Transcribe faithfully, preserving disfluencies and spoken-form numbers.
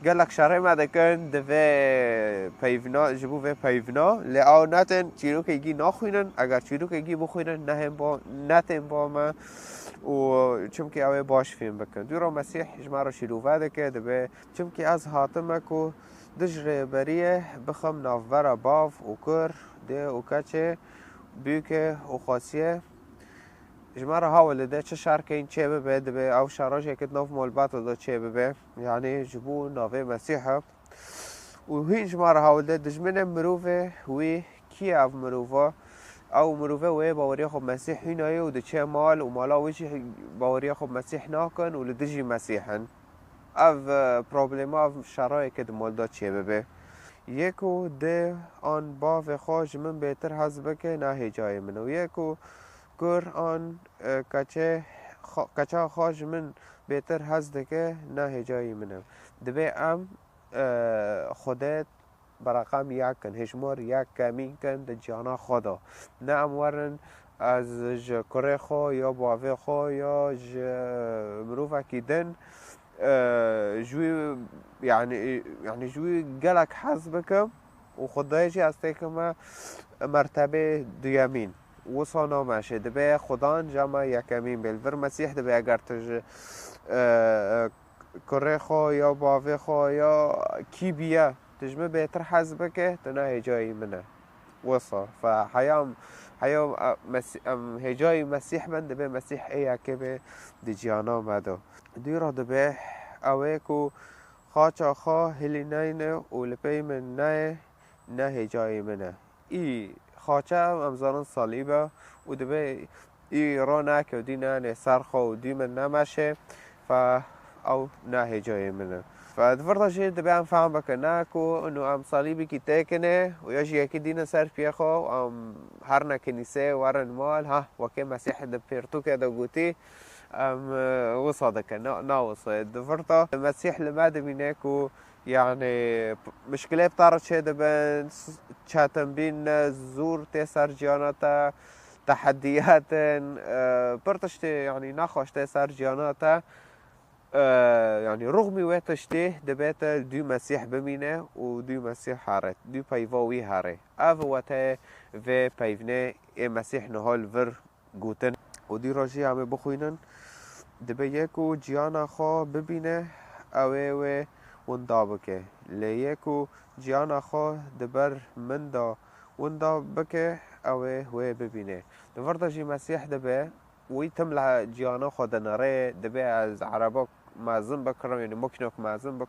Gelek şerê me dikin di vê peyvna, ji bo vê peyvna. Lê ew netin çîrokekî naxwînin. Eger çîrokekî bixwînin, nehên bo, netên bo me û çimkî ew ê baş fêm bikin. Dûra Mesîh ji me re şîrove dike, dibe çimkî ez hatime ku dij rêberiyê bixim navbera bav û kur, dê û keçê, bûke û xasiyê. Ji me re hewl dide çi şerkên çê bibe, dibe ew şera jê ke di nav malbata de çê bibe. Yanî ji bo navê Mesîh e. Û hîn ji me re hewl de dijminê mirovê wî kî ye ev mirova? Ew mirove wê baweriya xwe bi Mesîh hînaye û diçe mal û mala wî jî baweriya xwe bi Mesîh nakin û li dijî Mesîh in. Ev, e, problema, ev şerayê ke di mal de çê bibe. Yê ku dê an bavê xwe ji min bêtir hez bike, ne hêcayê min e. Û yê ku kur an, e, keçê xwe, keça xwe ji min bêtir hez dike, ne hêcayê min e. Dibê em, e, Xwedê bi reqem yek kin, hêjmar yek kemîn kin di ciyana xwe de. Ne em werin ez ji kurê xwe ya bavê xwe ya ji mirovekî din, e, ji wî, yanî, yanî ji wî gelek hez bikim û Xwedayê jî ez têkime mertebê duyemîn. Wisa nameşe, dibe Xudan cama yekemîn bê. Li vir Mesîh dibe eger tu ji, e, e, kurê xwe ya bavê xwe ya kî biye, tu ji min bêtir hez bike, tu ne hêcayî min e. Wisa. Fe heya em, heya em, e, Mesî-, em hêcayî Mesîh bin, dibe Mesîh ê yekê be di ciyana me de. Dûra dibe ew ê ku xaça xwe hilî neyne û li pey min neyê, ne hêcayî min e. Î xaça em zanin salîb e û dibe î ronake û dî neyane ser xwe û dî min nemeşe, fe ew ne hêcayê min e. Fe di vir de jî dibe em fehm bikin, ne ku û em salîbekî têkine û ya jî yekî dînin ser piyê xwe û em herine kinîseyê werin mal, ha, wekê Mesîh di pêrtûkê de gotî, em, e, wisa dikin. Na, na wisa ye. Di vir de Mesîh li me dimîne ku, yanî, p-, mişkilê bi te re çê dibin, s-, çetinbîn ne, zor tê ser ciyana te, tehediyat in, e, pir tiştê, yanî, nexweş tê ser ciyana te. E, yanî, rûxmî wê tiştê dibe te dû Mesîh bimîne û dû Mesîh here, dû peyva wî here. Ev wete vê peyvnê ê Mesîh niha li vir gotin. Û dî rojî em ê bixwînin, dibe yê ku ciyana xwe bibîne, ew ê wê winda bike. Lê yê ku ciyana xwe di ber min de winda bike, ew ê wê bibîne. Di vir de jî Mesîh dibe, wî tim li ciyana xwe dinere, dibe ez erebok mezin bikirim, yanî mokînek mezin bik-,